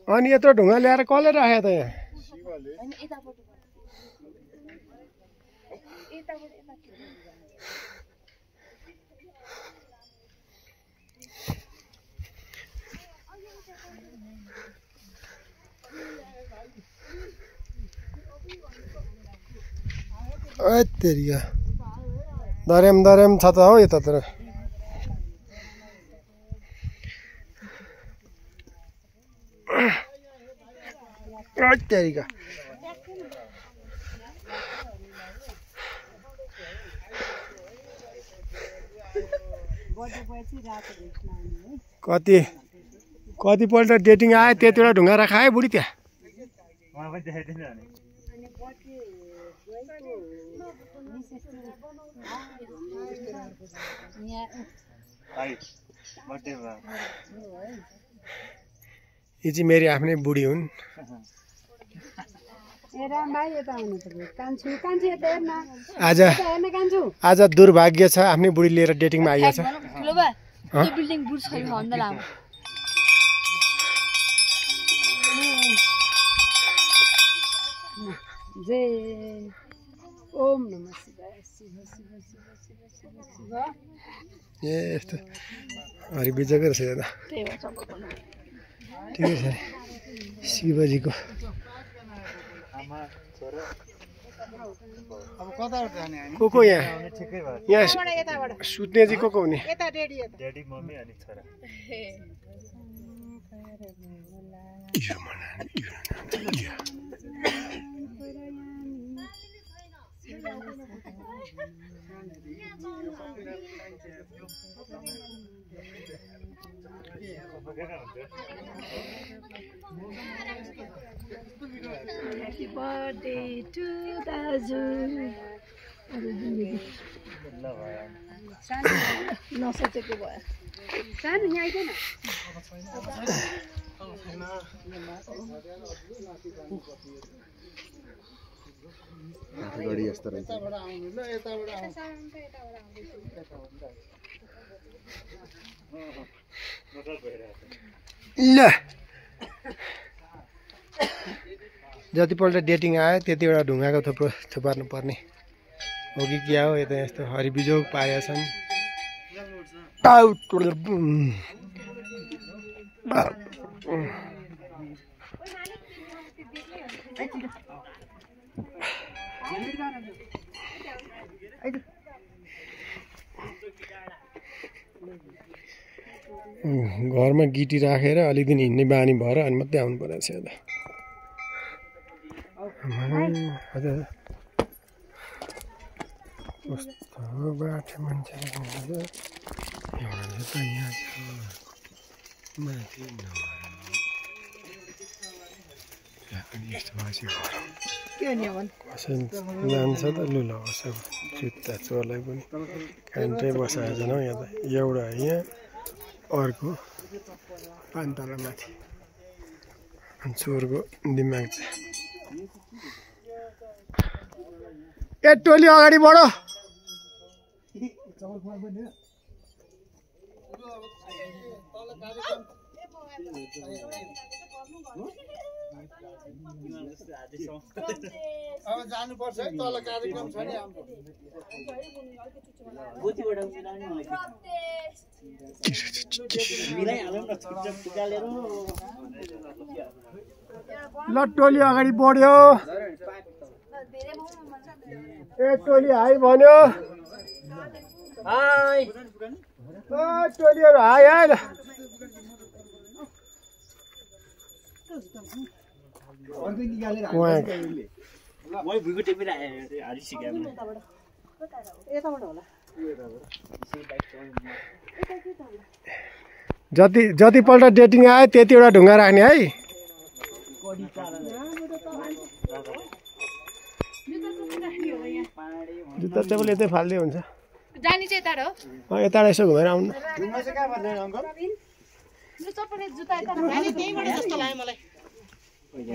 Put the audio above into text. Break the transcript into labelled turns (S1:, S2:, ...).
S1: अनि यत्रो ढुङ्गा ल्याएर कसले राखे त यहाँ तेरिया दरेम छ त हो यतातिर तेरिका कतिपल्ट डेटिङ आयो त्यति बेला ढुङ्गा राखाए बुढी त्यहाँ ये चाहिँ मेरी आफ्नै बुढी हुन् आज दुर्भाग्य छ आफ्नै बुढी लिएर डेटिङमा आइएको छ
S2: ओम नमः शिवाय
S1: ए यस्तो हरि बिजोकै रहेछ दादा ठिकै छ शिवजीको को यहाँ सुत्ने चाहिँ को हुने
S2: Happy birthday to Daju. नसोचेको भयो सानो यहाँ आइदैन
S1: गाडी यस्तो रहेछ ल जतिपल्ट डेटिङ आयो त्यति बेला ढुङ्गाको थुप्रो थुपार्नु पर्ने हो कि क्या हो यता यस्तो हरिबिजोग पाएका छन् घरमा गिटी राखेर अलिक दिन हिँड्ने बानी भएर अनि मात्रै आउनु परेको छ यता कस्तो बाटो मान्छेहरू एउटा त यहाँ छ माथि यस्तो बासी लान्छ त लु लगाउँछ जुत्ता चोरलाई पनि कान्टै बसाएको छैन हौ यहाँ त एउटा यहाँ अर्को पान्तला माथि चोरको दिमाग चाहिँ ए टोली अगाडि बढो
S3: अब जानु पर्छ है तल कार्यक्रम छ नि हाम्रो बुतिबाट उसिलाउने मिलाइ हालौँ न छुट्टा निकालेर
S1: ल टोली अगाडि बढ्यो ए टोली हाई भन्यो
S3: हाई
S1: ओ टोलीहरु हाई हाई ल जतिपल्ट डेटिङ आयो त्यतिवटा ढुङ्गा राख्ने है जुत्ता टेबल यतै फाल्दै हुन्छ
S2: जानी चाहिँ यता हो
S1: यता यसो घुमेर आउनु
S3: ढुङ्गा चाहिँ कहाँ भन्दैन अंकल
S2: जुत्ता जुत्ता यता जानी त्यहीबाट जस्तो लाग्यो मलाई